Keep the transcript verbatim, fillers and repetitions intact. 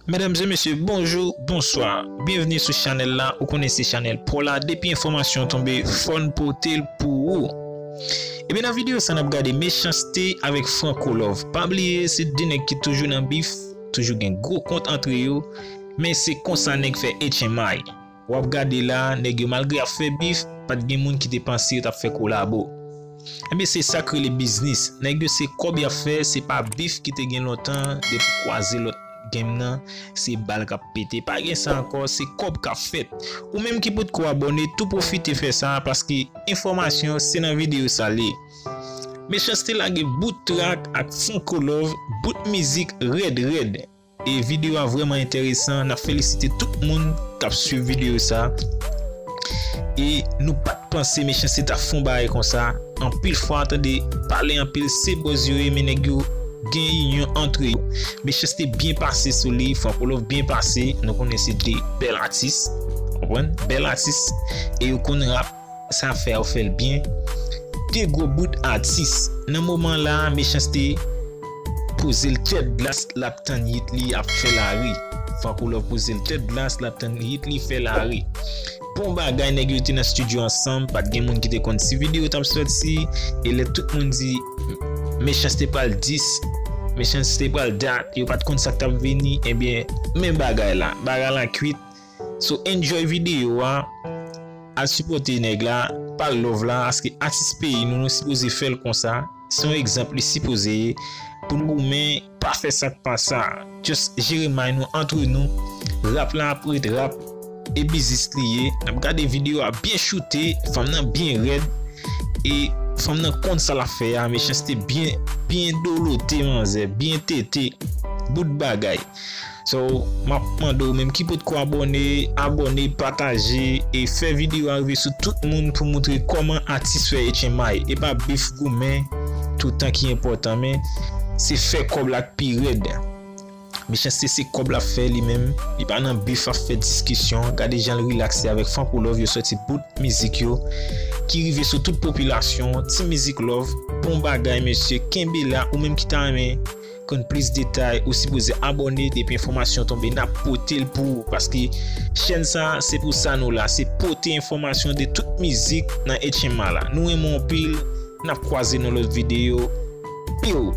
Medam e mesye, bonjou, bonswa. Byenvni sou chanèl la. Ou konnen se chanèl pa w la. Depi enfòmasyon tonbe, fò n pote l pou ou. Ebyen, nan videyo sa, n ap gade Mechanste avèk Franco Love. Pa bliye, se de nèg ki toujou nan bif, toujou gen gwo kont antre yo, men se konsa nèg fè H M I. W ap gade la, nèg yo malgre y ap fè bif, pa t gen moun ki te panse yo t ap fè kolabo. Ebyen, se sa k rele biznis. Nèg yo se kòb y ap fè, se pa bif ki te gen lontan, depi kwaze lòt game nan, se bal k ap pete. Pa gen sa ankò, se kòb k ap fèt. Ou menm ki potko abòne, tou pwofite fè sa, paske enfòmasyon se nan videyo sa l ye. Mechanste lage bout trak ak Franco Love, bout mizik rèd rèd. E videyo a vrèman enteresan. N ap felisite tout moun k ap swiv videyo sa. E nou pa t panse Mechanste ta fè yon bagay konsa. Anpil fwa, tande, pale anpil, se buzz yo ye, men nèg yo gen inyon antre yo. Mechanste byen pase sou li, Franco Love byen pase. Nou konnen se de bèl atis, konprann? Bèl atis. E yo konn rap, sa fè yo fè l byen. De gwo bout atis. Nan moman la, Mechanste poze l tèt glas, l ap tann hit li ap fè lari. Franco Love poze l tèt glas, l ap tann hit li fè lari. Bon bagay, nèg yo te nan estidyo ansanm, pa t gen moun ki te konn si videyo t ap sòti, e lè tout moun di Mechanste pral dis, Mechanste pral dat, yo pa t konn sa k t ap vini, ebyen, men bagay la, bagay la kwit. So, enjoy videyo a, al sipòte nèg la, pa love la, paske atis peyi nou, nou sipoze fè l konsa. Se yon egzanp li sipoze ye pou n goumen, pa fè sa k pa sa. Just jere may nou antre nou. Rap la ap ret rap, e biznis li ye. N ap gade videyo a byen choute, fanm nan byen rèd, e fanm nan konn sa l ap fè a. Mechanste byen, byen dolote manzè, byen tete, bout bagay. So, m ap mande w menm ki potko abòne, abòne, pataje, e fè videyo a rive sou tout moun pou montre kòman atis fè H M I. E pa bif goumen toutan ki enpòtan, men se fè kòb la k pi rèd. Mechanste se kòb l ap fè li menm. Li pa nan bif ap fè diskisyon. Gade jan l rilakse avèk Franco Love, yo sòti bout mizik yo ki rive sou tout popilasyon. Ti mizik love, bon bagay mesye, kenbe la. Ou menm ki ta renmen konn plis detay, ou sipoze abòne, depi enfòmasyon tonbe, n ap pote l pou ou, paske chèn sa, se pou sa nou la, se pote enfòmasyon de tout mizik nan H M I la. Nou renmen w anpil, n ap kwaze nan lòt videyo. Piw!